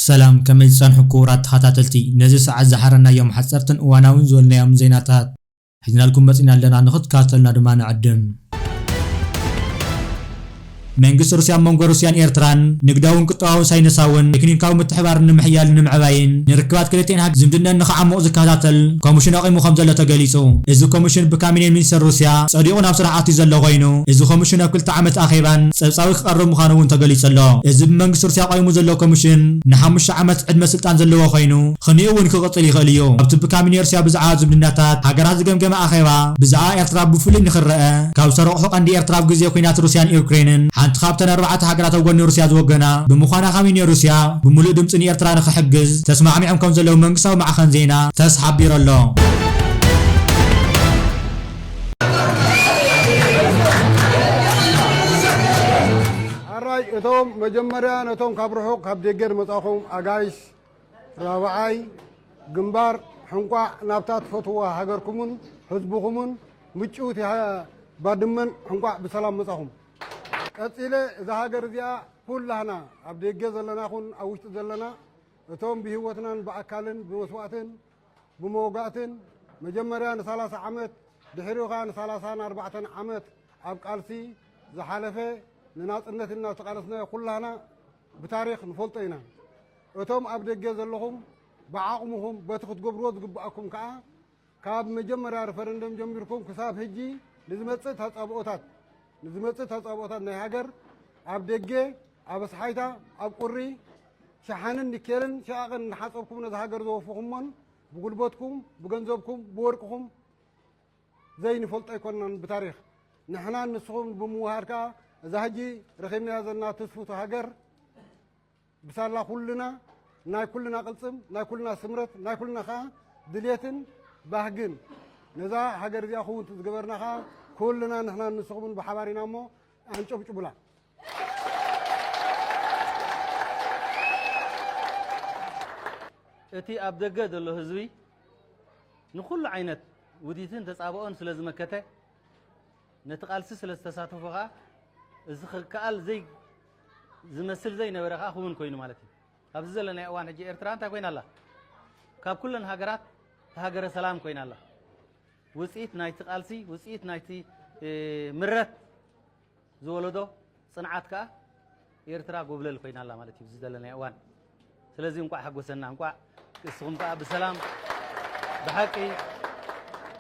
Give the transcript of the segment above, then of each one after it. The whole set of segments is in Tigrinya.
ሰላም፣ ከመይ ትጸንሑ ክቡራት ተኸታተልቲ? ነዚ ሰዓት ዝሓረናዮም ሓጸርትን እዋናውን ዝበልናዮም ዜናታት ሒዝናልኩም መጺና ኣለና፣ ንኽትከታተሉና ድማ ንዕድም። መንግስቲ ሩስያ ኣብ መንጎ ሩስያን ኤርትራን ንግዳውን ቁጠባውን ሳይንሳውን ቴክኒካዊ ምትሕባር ንምሕያልን ንምዕባይን ንርክባት ክልቲኤን ሃገራት ዝምድነን ንኽዓሙቕ ዝከታተል ኮሚሽን ኣቒሙ ከም ዘሎ ተገሊጹ። እዚ ኮሚሽን ብካቢኔ ሚኒስተር ሩስያ ጸዲቑ ናብ ስራሕ ኣትዩ ዘሎ ኮይኑ፣ እዚ ኮሚሽን ኣብ ክልተ ዓመት ኣኼባን ጸብጻቢ ክቐርብ ምዃኑ እውን ተገሊጹ ኣሎ። እዚ ብመንግስቲ ሩስያ ቆይሙ ዘሎ ኮሚሽን ንሓሙሽተ ዓመት ዕድመ ስልጣን ዘለዎ ኮይኑ፣ ክኒኡ እውን ክቕጽል ይኽእል እዩ። ኣብቲ ብካቢኔ ሩስያ ብዛዕባ ዝምድናታት ሃገራት ዝገምገመ ኣኼባ፣ ብዛዕባ ኤርትራ ብፍሉይ ንኽረአ፣ ካብ ዝተረቑሑ ቀንዲ ኤርትራ ኣብ ግዜ ኲናት ሩስያን ዩክሬንን ሓንቲ ካብተን ኣርባዕተ ሃገራት ኣብ ጎኒ ሩስያ ዝወገና ብምዃና፣ ካቢኔ ሩስያ ብምሉእ ድምጺ ንኤርትራ ንኽሕግዝ ተስማዕሚዖም ከም ዘለዉ መንግስታዊ ማዕኸን ዜና ተስ ሓቢሩ ኣሎ። ኣራይ እቶም መጀመርያ ነቶም ካብ ርሑቕ ካብ ደገ ዝመጻኹም ኣጋይሽ ራብዓይ ግንባር ሕንቋዕ ናብታ ትፈትዋ ሃገርኩምን ህዝብኹምን ምጭውቲ ሃ-፣ ባድመን ሕንቋዕ ብሰላም መጻኹም። ቀጺለ እዛ ሃገር እዚኣ ኩላህና ኣብ ደገ ዘለና ኹን ኣብ ውሽጢ ዘለና እቶም ብህይወትናን ብኣካልን ብመስዋእትን ብመወጋእትን መጀመርያ ንሰላሳ ዓመት ድሕሪኡ ኸኣ ንሰላሳን ኣርባዕተን ዓመት ኣብ ቃልሲ ዝሓለፈ ንናጽነት ኢልና ዝተቓለስናዮ ኩላህና ብታሪኽ ንፈልጦ ኢና። እቶም ኣብ ደገ ዘለኹም ብዓቕምኹም በቲ ክትገብርዎ ዝግብኣኩም ከኣ ካብ መጀመርያ ሪፈረንደም ጀሚርኩም ክሳብ ሕጂ ንዝመጽእ ተጻብኦታት፣ ንዝመጽእ ተጻብኦታት ናይ ሃገር ኣብ ደገ፣ ኣብ ኣስሓይታ፣ ኣብ ቁሪ፣ ሸሓንን ኒኬልን ሸቓቕን እናሓጸብኩም ነዛ ሃገር ዘወፈኹሞን ብጉልበትኩም፣ ብገንዘብኩም፣ ብወርቅኹም ዘይንፈልጦ ኣይኮንናን ብታሪኽ። ንሕናን ንስኹም ብምውሃድ ከኣ እዛ ሕጂ ረኺብናያ ዘለና ትስፉቶ ሃገር ብሳላ ኩልና፣ ናይ ኩልና ቅልጽም፣ ናይ ኩልና ስምረት፣ ናይ ኩልና ከኣ ድልየትን ባህግን ነዛ ሃገር እዚኣ ክውን ዝገበርና ከኣ ኩልና ንሕናን ንስኹምን ብሓባር ኢና እሞ ኣንጨብጭቡላ። እቲ ኣብ ደገ ዘሎ ህዝቢ ንኹሉ ዓይነት ውዲትን ተጻብኦን ስለ ዝመከተ፣ ነቲ ቃልሲ ስለ ዝተሳተፎ ከኣ፣ እዚ ክከኣል ዘይ-፣ ዝመስል ዘይነበረ ከኣ ክውን ኮይኑ ማለት እዩ። ኣብዚ ዘለናዮ እዋን ሕጂ ኤርትራ እንታይ ኮይና ኣላ? ካብ ኩለን ሃገራት እታ ሃገረ ሰላም ኮይና ኣላ። ውጽኢት ናይቲ ቃልሲ፣ ውጽኢት ናይቲ፣ እ፣ ምረት ዝወለዶ ጽንዓት ከኣ ኤርትራ ጎብለል ኮይና ኣላ ማለት እዩ ኣብዚ ዘለናዮ እዋን። ስለዚ እንቋዕ ሓጎሰና፣ እንቋዕ እስኹም ከኣ ብሰላም ብሓቂ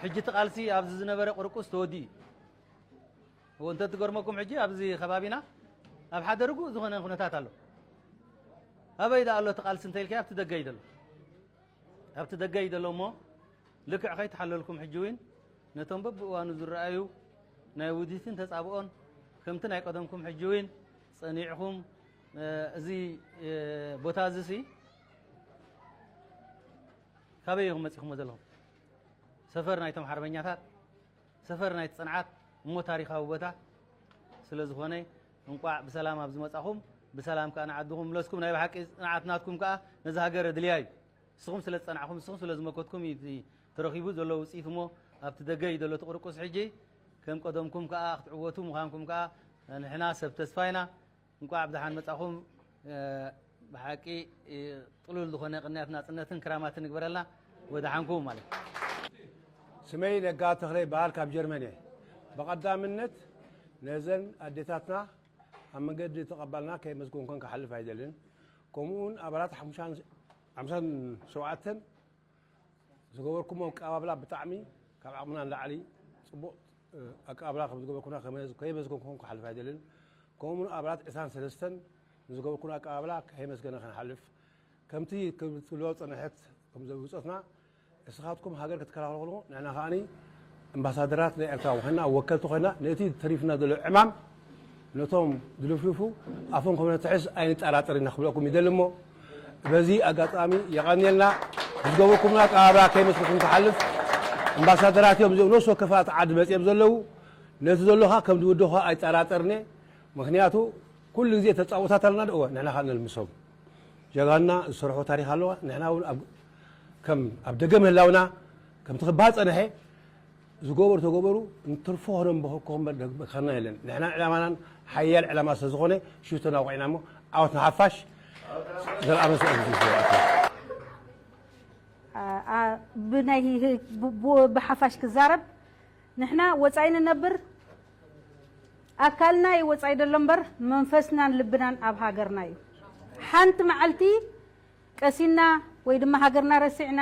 ሕጂ እቲ ቃልሲ ኣብዚ ዝነበረ ቁርቁስ ተወዲኡ እዩ። እዎ እንተ ትገርመኩም ሕጂ ኣብዚ ከባቢና ኣብ ሓደ ርጉእ ዝኾነ ኩነታት ኣሎ። ኣበይ ደኣ ኣሎ እቲ ቃልሲ እንተ ኢልካዮ ኣብቲ ደገ እዩ ዘሎ። ኣብቲ ደገ እዩ ዘሎ እሞ፣ ልክዕ ከይተሓለልኩም ሕጂ እውን ነቶም በብእዋኑ ዝረኣዩ ናይ ውዲትን ተጻብኦን ከምቲ ናይ ቀደምኩም ሕጂ እውን ጸኒዕኩም፣ እ፣ እዚ፣ እ፣ ቦታ እዚ ሲ ካበይ ኢኹም መጺኹምዎ ዘለኹም? ሰፈር ናይቶም ሓርበኛታት፣ ሰፈር ናይቲ ጽንዓት እሞ ታሪኻዊ ቦታ ስለ ዝኾነ፣ እንቋዕ ብሰላም ኣብ ዝመጻኹም፣ ብሰላም ከኣ ንዓድኹም መለስኩም። ናይ ብሓቂ ጽንዓት ናትኩም ከኣ ነዚ ሃገር ኣድልያ እዩ። ንስኹም ስለ ዝጸናዕኩም፣ ንስኹም ስለ ዝመከትኩም እዩ እቲ ተረኺቡ ዘሎ ውጽኢት እሞ፣ ኣብቲ ደገ እዩ ዘሎ እቲ ቁርቁስ። ሕጂ ከም ቀደምኩም ከኣ ክትዕወቱ ምዃንኩም ከኣ ንሕና ሰብ ተስፋ ኢና። እንቋዕ ብደሓን መጻኹም። እ፣ ብሓቂ፣ እ፣ ጥሉል ዝኾነ ቅንያት ናጽነትን ክራማትን ይግበረልና። ወደሓንኩም ማለት። ስመይ ነጋ ተኽለ ይበሃል፣ ካብ ጀርመን እየ። ብቐዳምነት ነዘን ኣዴታትና ኣብ መንገዲ ተቐባልና ከየመስገንኩን ክሓልፍ ኣይደልን። ከምኡውን ኣባላት ሓሙሻን፣ ሓምሳን ሸውዓተን ዝገበርኩሞ ኣቀባብላ ብጣዕሚ ካብ ዓቕምና ንላዕሊ ጽቡቕ፣ እ፣ ኣቀባብላ ከም ዝገበርኩና ከመ-፣ ከየመስገንኩም ክሓልፍ ኣይደልን። ከምኡውን ኣባላት ዕስራን ሰለስተን ንዝገበርኩና ኣቀባብላ ከየመስገነ ከንሓልፍ። ከምቲ ክትብሎ ጸንሐት ከም ዘ-፣ ብጾትና፣ እስኻትኩም ሃገር ክትከላኸሉ ከለኹም፣ ንሕና ከኣኒ ኣምባሳደራት ናይ ኤርትራ ኮይና፣ ወከልቲ ኮይና፣ ነቲ ተሪፍና ዘሎ ዕማም ነቶም ዝልፍልፉ ኣፎም ከም ነትሕዝ ኣይንጠራጠር ኢና ክብለኩም ይደሊ እሞ፣ በዚ ኣጋጣሚ የቐንየልና። ዝገበርኩምና ኣቀባብላ ከይመስልኩም ክሓልፍ። ኣምባሳደራት እዮም እዚኦም፣ ነፍሲ ወከፍ ዓዲ መጺኦም ዘለዉ። ነቲ ዘሎ ኸኣ ከም ዝውድኾ ኣይጠራጠርኒ። ምኽንያቱ ኩሉ ግዜ ተጻውታት ኣለና ዶ? እወ፣ ንሕና ኸኣ ነልምሶም። ጀጋኑና ዝሰርሖ ታሪኽ ኣለዋ። ንሕና እውን ኣብ፣ ከም ኣብ ደገ ምህላውና ከምቲ ክበሃል ጸንሐ፣ ዝገበሩ ተገበሩ፣ እንትርፎ ኾኖም በኸኮ እምበር መካና የለን። ንሕና ዕላማናን ሓያል ዕላማ ስለ ዝኾነ፣ ሽቶ ናውቂዕና እሞ፣ ዓወት ንሓፋሽ። ብናይ ብሓፋሽ ክዛረብ፣ ንሕና ወፃኢ ንነብር፣ ኣካልና እዩ ወፃኢ ዘሎ እምበር መንፈስናን ልብናን ኣብ ሃገርና እዩ። ሓንቲ መዓልቲ ቀሲና ወይ ድማ ሃገርና ረሲዕና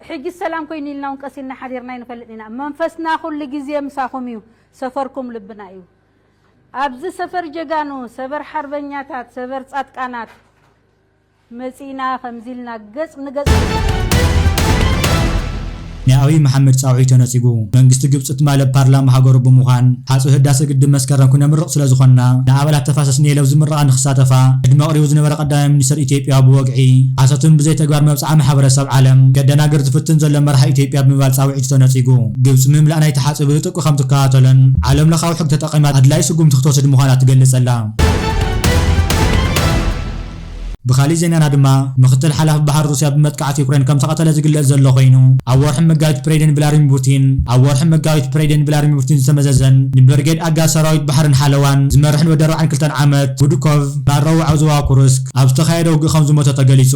ሕጂ ሰላም ኮይኑ ኢልና እውን ቀሲና ሓዲርና ይንፈልጥ ኢና። መንፈስና ኩሉ ግዜ ምሳኹም እዩ። ሰፈርኩም ልብና እዩ። ኣብዚ ሰፈር ጀጋኑ፣ ሰፈር ሓርበኛታት፣ ሰፈር ፃጥቃናት መፂና ከምዚ ኢልና ገፅ ንገፅ። ናይ ኣብይ መሓመድ ፃውዒት ተነፂጉ። መንግስቲ ግብፂ ትማሊ ኣብ ፓርላማ ሃገሩ ብምዃን ሓፁ ህዳሰ ግድብ መስከረም ክነምርቕ ስለዝኾንና ንኣባላት ተፋሰስ ኒል ኣብዚ ምረቓ ንክሳተፋ ዕድመ ኣቕሪቡ ዝነበረ ቀዳማይ ሚኒስትር ኢትዮጵያ ብወግዒ ሓሶትን ብዘይተግባር መብፅዓ ማሕበረሰብ ዓለም ከደናግር ዝፍትን ዘሎ መራሒ ኢትዮጵያ ብምባል ፃውዒቱ ተነፂጉ። ግብፂ ምምላእ ናይቲ ሓፂ ብጥብቂ ከምትከታተሎን ዓለም ለኻዊ ሕጊ ተጠቒማ ኣድላዪ ስጉምቲ ክትወስድ ምዃና ትገልፅ ኣላ። ብኻሊእ ዜናና ድማ ምኽትል ሓላፊ ባሕሪ ሩስያ ብመጥቃዕቲ ዩክሬን ከም ተቐተለ ዝግለጽ ዘሎ ኮይኑ ኣብ ወርሒ መጋቢት ፕሬዚደንት ቭላድሚር ፑቲን ኣብ ወርሒ መጋቢት ፕሬዚደንት ቭላድሚር ፑቲን ዝተመዘዘን ንብርጌድ ኣጋዝ ሰራዊት ባሕርን ሓለዋን ዝመርሕን ወዲ ኣርባዓን ክልተን ዓመት ጉድኮቭ ማረው ኣብ ዞባ ኩርስክ ኣብ ዝተኻየደ ውግእ ከም ዝሞተ ተገሊጹ።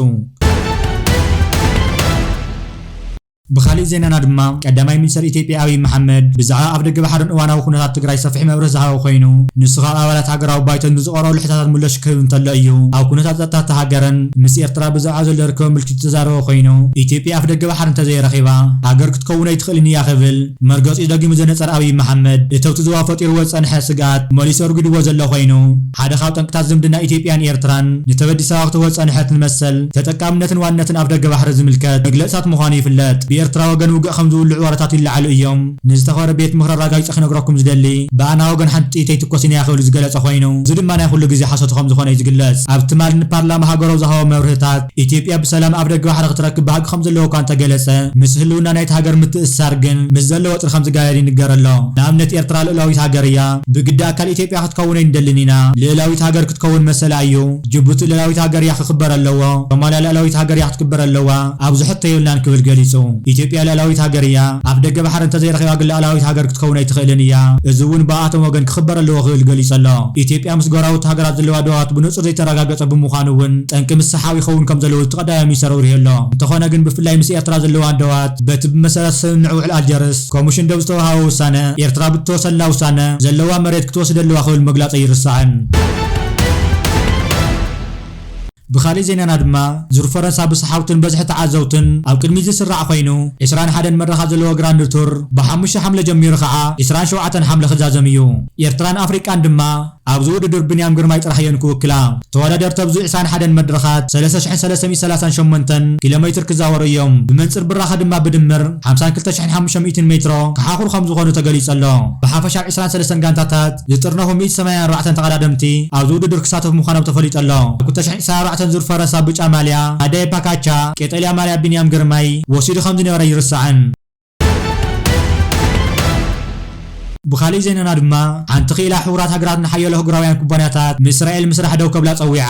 ብኻሊእ ዜናና ድማ ቀዳማይ ሚኒስተር ኢትዮጵያ ኣብይ መሓመድ ብዛዕባ ኣፍደገ ባሕርን እዋናዊ ኩነታት ትግራይ ሰፊሕ መብርሂ ዝሃበ ኮይኑ ንሱ ካብ ኣባላት ሃገራዊ ባይቶን ንዝቐረበሉ ሕቶታት ምላሽ ክህብ እንተሎ እዩ ኣብ ኩነታት ጸጥታ እታ ሃገርን ምስ ኤርትራ ብዛዕባ ዘሎ ርክብ ኣመልኪቱ ዝተዛረበ ኮይኑ ኢትዮጵያ ኣፍደገ ባሕሪ እንተዘይረኺባ ሃገር ክትከውን ኣይትኽእልን እያ ክብል መርገጺኡ ደጊሙ ዘነጸረ ኣብይ መሓመድ እተብቲ ዞባ ፈጢርዎ ዝጸንሐ ስግኣት መሊሱ ኣርጒድዎ ዘሎ ኮይኑ ሓደ ካብ ጠንቅታት ዝምድና ኢትዮጵያን ኤርትራን ንተበዲሳ ክትህቦ ዝጸንሐት ንመሰል ተጠቃምነትን ዋንነትን ኣፍደገ ባሕሪ ዝምልከት መግለጽታት ምዃኑ ይፍለጥ። ብኤርትራ ወገን ውግእ ከም ዝውልዑ ወረታት ይለዓሉ እዮም። ንዝተኸበረ ቤት ምኽሪ ኣረጋጊጸ ክነግረኩም ዝደሊ ብኣና ወገን ሓንቲ ጥይት ኣይትኮስን እያ ክብል ዝገለጸ ኮይኑ እዚ ድማ ናይ ኩሉ ግዜ ሓሶት ከም ዝኾነ እዩ ዝግለጽ። ኣብ ትማሊ ንፓርላማ ሃገሩ ዝሃቦ መብርህታት ኢትዮጵያ ብሰላም ኣፍደገ ባሕሪ ክትረክብ ባህጊ ከም ዘለዎ እኳ እንተገለጸ ምስ ህልውና ናይቲ ሃገር ምትእስሳር ግን ምስ ዘለዎ ወጥሪ ከም ዝጋየድ ይንገር ኣሎ። ንኣብነት ኤርትራ ልኡላዊት ሃገር እያ። ብግዲ ኣካል ኢትዮጵያ ክትከውን ኣይንደልን ኢና። ልኡላዊት ሃገር ክትከውን መሰላ እዩ። ጅቡቲ ልኡላዊት ሃገር እያ ክኽበር ኣለዎ። ሶማልያ ልኡላዊት ሃገር እያ ክትክበር ኣለዋ። ኣብዚ ሕቶ የብልናን ክብል ገሊጹ። ኢትዮጵያ ልኡላዊት ሃገር እያ። ኣፍደገ ባሕሪ እንተዘይረኺባ ግን ልኡላዊት ሃገር ክትከውን ኣይትኽእልን እያ። እዚ እውን ብኣቶም ወገን ክኽበር ኣለዎ ክብል ገሊጹ ኣሎ። ኢትዮጵያ ምስ ጎረባብቲ ሃገራት ዘለዋ ዶባት ብንጹር ዘይተረጋገጸ ብምዃኑ እውን ጠንቂ ምስሕሓብ ይኸውን ከም ዘለዎ እቲ ቀዳማይ ሚኒስተር ኣብሪሁ ኣሎ። እንተኾነ ግን ብፍላይ ምስ ኤርትራ ዘለዋ ዶባት በቲ ብመሰረት ስምምዕ ውዕል ኣልጀርስ ኮሚሽን ዶብ ዝተውሃበ ውሳነ ኤርትራ ብትወሰላ ውሳነ ዘለዋ መሬት ክትወስድ ኣለዋ ክብል መግላጹ ኣይርሳዕን። ብኻሊእ ዜናና ድማ ዙር ፈረንሳ ብሰሓብትን በዝሒ ተዓዘብትን ኣብ ቅድሚት ዝስራዕ ኮይኑ ዕስራን ሓደን መድረኻት ዘለዎ ግራንድ ቱር ብሓሙሽተ ሓምለ ጀሚሩ ከዓ ዕስራን ሸውዓተን ሓምለ ክዛዘም እዩ። ኤርትራን ኣፍሪቃን ድማ ኣብዚ ውድድር ብንያም ግርማይ ጥራሕ እየን ክውክላ። ተወዳደርቲ ኣብዚ ዕስራን ሓደን መድረኻት ሰለስተ ሽሕን ሰለስተ ሚእትን ሰላሳን ሸሞንተን ኪሎ ሜትር ክዛወሩ እዮም። ብመንጽር ብራኸ ድማ ብድምር ሓምሳን ክልተ ሽሕን ሓሙሽተ ሚእትን ሜትሮ ክሓኹሩ ከም ዝኾኑ ተገሊጹ ኣሎ። ብሓፈሻ ኣብ ዕስራን ሰለስተን ጋንታታት ዝጥርነፉ ሚእቲ ሰማንያን ኣርባዕተን ተቐዳደምቲ ኣብዚ ውድድር ክሳተፉ ምዃኖም ተፈሊጡ ኣሎ። ኣብ ክልተ ሽሕን ዕስራን ኣርባዕተን ዙር ፈረንሳ ብጫ ማልያ ኣዳይ ፓካቻ፣ ቀጠልያ ማልያ ብንያም ግርማይ ወሲዱ ከም ዝነበረ ኣይርሳዕን። ብኻሊእ ዜናና ድማ ሓንቲ ክኢላ ሕቡራት ሃገራት ንሓያሎ ኣህጉራውያን ኩባንያታት ምስ እስራኤል ምስራሕ ደው ከብላ ጸዊዓ።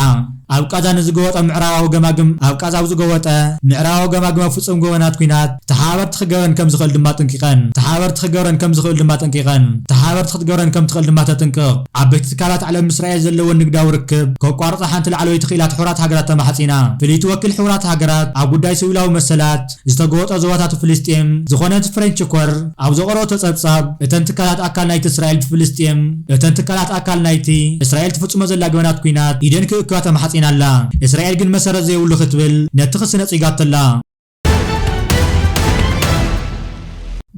ኣብ ቃዛ ንዝገወጠ ምዕራባዊ ገማግም ኣብ ቃዛ ኣብ ዝገወጠ ምዕራባዊ ገማግም ኣብ ፍጹም ጎበናት ኲናት ተሓባበርቲ ክገብረን ከም ዝኽእል ድማ ኣጠንቂቐን። ተሓባበርቲ ክገብረን ከም ዝኽእል ድማ ኣጠንቂቐን። ተሓባበርቲ ክትገብረን ከም ትኽእል ድማ ተጥንቅቕ። ዓበይቲ ትካላት ዓለም ምስ እስራኤል ዘለወን ንግዳዊ ርክብ ከቋርጻ ሓንቲ ላዕለወይቲ ክኢላት ሕቡራት ሃገራት ተማሕጺና። ፍልይቲ ወኪል ሕቡራት ሃገራት ኣብ ጉዳይ ሲቪላዊ መሰላት ዝተገወጠ ዞባታት ፍልስጤም ዝኾነት ፍሬንች ኮር ኣብ ዘቕረቦ ጸብጻብ እተን ትካላት ኣካል ናይቲ እስራኤል ብፍልስጤም እተን ትካላት ኣካል ናይቲ እስራኤል ትፍጽሞ ዘላ ገበናት ኲናት ኢደን ክእክባ ተማሕጺና ኣላ። እስራኤል ግን መሰረት ዘይብሉ ክትብል ነቲ ክሲ ነጺጋቶ ኣላ።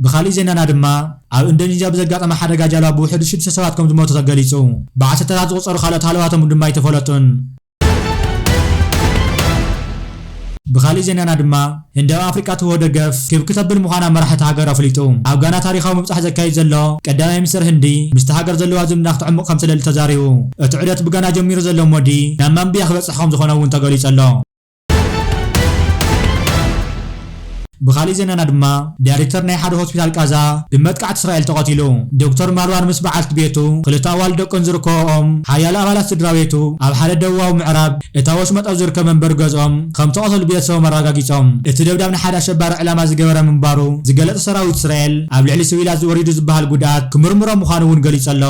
ብኻሊእ ዜናና ድማ ኣብ ኢንዶኔዥያ ብዘጋጠመ ሓደጋ ጃልባ ብውሕዱ ሽዱሽተ ሰባት ከም ዝሞቱ ተገሊጹ። ብዓሰርተታት ዝቑጸሩ ካልኦት ሃለዋቶም ድማ ኣይተፈለጡን። ብኻሊእ ዜናና ድማ ህንዲ ኣብ ኣፍሪቃ ትህቦ ደገፍ ክብ ክተብል ምዃና መራሒ እታ ሃገር ኣፍሊጡ። ኣብ ጋና ታሪኻዊ ምብጻሕ ዘካይድ ዘሎ ቀዳማይ ሚኒስትር ህንዲ ምስቲ ሃገር ዘለዋ ዝምድና ክተዕምቕ ከም ትደሊ ተዛሪቡ። እቲ ዑደት ብጋና ጀሚሩ ዘሎ ሞዲ ናብ ማምቢያ ክበጽሕ ከም ዝኾነ እውን ተገሊጹ ኣሎ። ብኻሊእ ዜናና ድማ ዳይሬክተር ናይ ሓደ ሆስፒታል ቃዛ ብመጥቃዕቲ እስራኤል ተቐቲሉ። ዶክተር ማርዋን ምስ በዓልቲ ቤቱ ክልተ ኣዋልድ ደቁን ዝርከብኦም ሓያሎ ኣባላት ስድራ ቤቱ ኣብ ሓደ ደቡባዊ ምዕራብ እታ ወሽመጥ ኣብ ዝርከብ መንበሪ ገዝኦም ከም ተቐተሉ ቤተሰቦም ኣረጋጊጾም። እቲ ደብዳብ ንሓደ ኣሸባሪ ዕላማ ዝገበረ ምንባሩ ዝገለጸ ሰራዊት እስራኤል ኣብ ልዕሊ ስቪላት ዝወሪዱ ዝበሃል ጉድኣት ክምርምሮ ምዃኑ እውን ገሊጹ ኣሎ።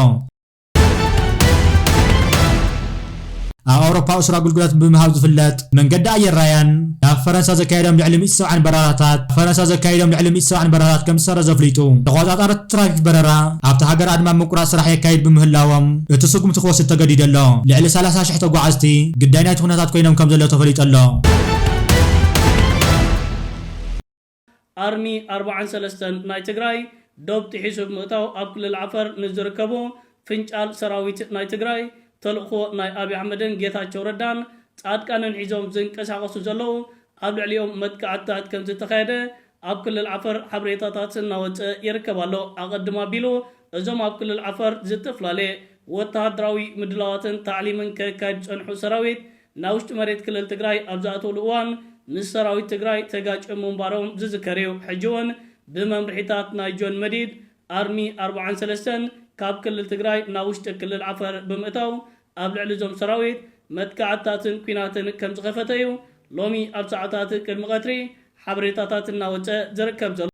ኣብ ኣውሮፓ ኡስር ኣገልግሎት ብምሃብ ዝፍለጥ መንገዲ ኣየር ራያን፣ ናብ ፈረንሳ ዘካየዶም ልዕሊ ሚእቲ ሰብዓን በረራታት፣ ፈረንሳ ዘካየዶም ልዕሊ ሚእቲ ሰብዓን በረራታት ከም ዝሰረዘ ኣፍሊጡ። ተቖጻጻርቲ ትራፊክ በረራ ኣብቲ ሃገር ኣድማ ምቁራጽ ስራሕ የካይድ ብምህላዎም፣ እቲ ስጉምቲ ክወስድ ተገዲዱ ኣሎ። ልዕሊ ሰላሳ ሽሕ ተጓዓዝቲ ግዳይ ናይቲ ኩነታት ኮይኖም ከም ዘለዉ ተፈሊጡ ኣሎ። ኣርሚ ኣርባዓን ሰለስተን ናይ ትግራይ ዶብ ጥሒሱ ብምእታው ኣብ ክልል ዓፈር ንዝርከቡ ፍንጫል ሰራዊት ናይ ትግራይ፣ ተልእኾ ናይ ኣብይ ኣሕመድን ጌታቸው ረዳን ጻድቃንን ሒዞም ዝንቀሳቐሱ ዘለዉ ኣብ ልዕሊኦም መጥቃዕትታት ከም ዝተኻየደ ኣብ ክልል ዓፈር ሓበሬታታት እናወፀ ይርከብ ኣሎ። ኣቐድም ኣቢሉ እዞም ኣብ ክልል ዓፈር ዝተፈላለየ ወተሃደራዊ ምድላዋትን ታዕሊምን ከካይድ ዝጸንሑ ሰራዊት ናብ ውሽጢ መሬት ክልል ትግራይ ኣብ ዝኣተውሉ እዋን ምስ ሰራዊት ትግራይ ተጋጭዮም ምንባሮም ዝዝከር እዩ። ሕጂ እውን ብመምርሒታት ናይ ጆን መዲድ ኣርሚ ኣርባዓን ሰለስተን ካብ ክልል ትግራይ ናብ ውሽጢ ክልል ዓፈር ብምእታው ኣብ ልዕሊ እዞም ሰራዊት መጥቃዕትታትን ኲናትን ከም ዝኸፈተ እዩ ሎሚ ኣብ ሰዓታት ቅድሚ ቀትሪ ሓበሬታታት እናወፀ ዝርከብ ዘሎ።